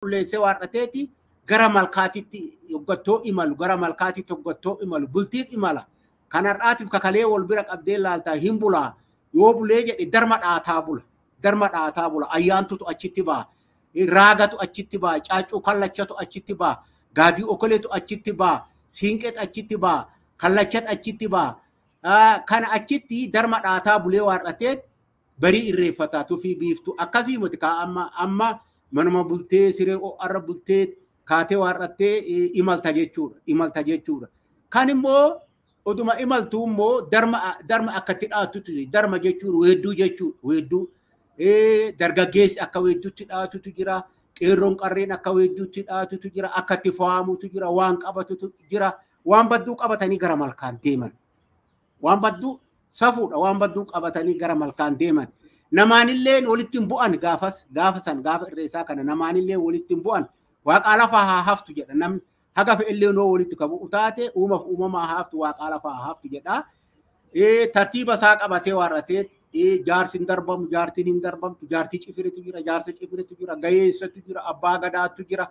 Qulqulleessee waarrateeti gara malkaatitti hoggattoo imalu, gara malkaatitti hoggattoo imalu, bultiif imala. Kan har'aatiif kakalee wal bira qabdee laaltaa hin bulaa. Yoo bulee jedhe darma dhaataa bula. Darma dhaataa bula. Ayyaantutu achitti ba'a. Raagatu achitti ba'a. Caaccuu kallachatu achitti ba'a. Gaadii okoleetu achitti ba'a. Siinqeetu achitti ba'a. Kallachatu achitti ba'a. Kana achitti darma dhaataa bulee waarrateet barii irreeffataa tufii biiftuu akkasii miti kaa. Amma manuma bultee, siree ho'arra bultee kaatee waarrattee imalta jechuudha. Imalta jechuudha. Kan immoo oduma imaltuu immoo darma akkatti dhaatutu, darma jechuun weedduu jechuudha. Weedduu dargaggeessi akka weedduutti dhaatutu jira. Qeerroon qarreen akka weedduutti dhaatutu jira. Akka itti fo'amutu jira. Waan qabatutu jira. Waan badduu qabatanii gara malkaan deeman. Waan badduu safuudha. Waan badduu qabatanii gara malkaan deeman. Namaanillee walitti hin bu'an gaafas, gaafa san, gaafa irreessaa kana namaanillee walitti hin bu'an. Waaqaa lafaa haa haftu jedha namni. Haga fe'illee noo walitti qabu taate uumaaf uumamaa haftu, waaqaa lafaa haa haftu jedha. Tartiiba isaa qabatee waarratee jaarsi hin darbamu, jaartiin hin darbamtu, jaartii cifiritu jira, jaarsa cifiritu jira, gayeessatu jira, abbaa gadaatu jira.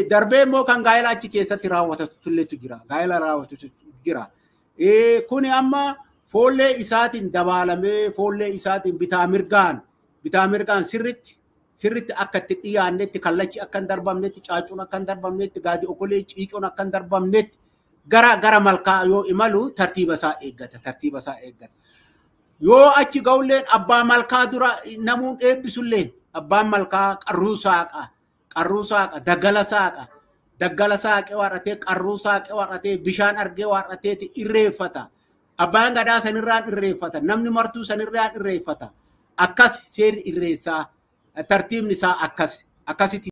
Darbee immoo kan gaa'ela achi keessatti raawwatatu jira. Gaa'ela raawwatatu jira. Kuni amma foollee isaatiin dabaalamee, foollee isaatiin bitaa mirgaan sirritti sirritti akka itti dhiyaannetti, kallachi akka hin darbamnetti, caacuun akka hin darbamnetti, gaadi okolee ciicoon akka hin darbamnetti gara malkaa yoo imalu tartiiba isaa eeggata, tartiiba isaa eeggata. Yoo achi ga'ulleen abbaa malkaa dura namuun eebbisulleen abbaan malkaa qarruu saaqa, qarruu saaqa, daggala saaqa, daggala saaqee waarratee, qarruu saaqee waarratee, bishaan argee waarrateeti irreeffata. Abbaan gadaa sanirraan irreeffata. Namni martuu sanirraan irreeffata. Akkas seerri irreessaa, tartiibni isaa akkas akkasitti.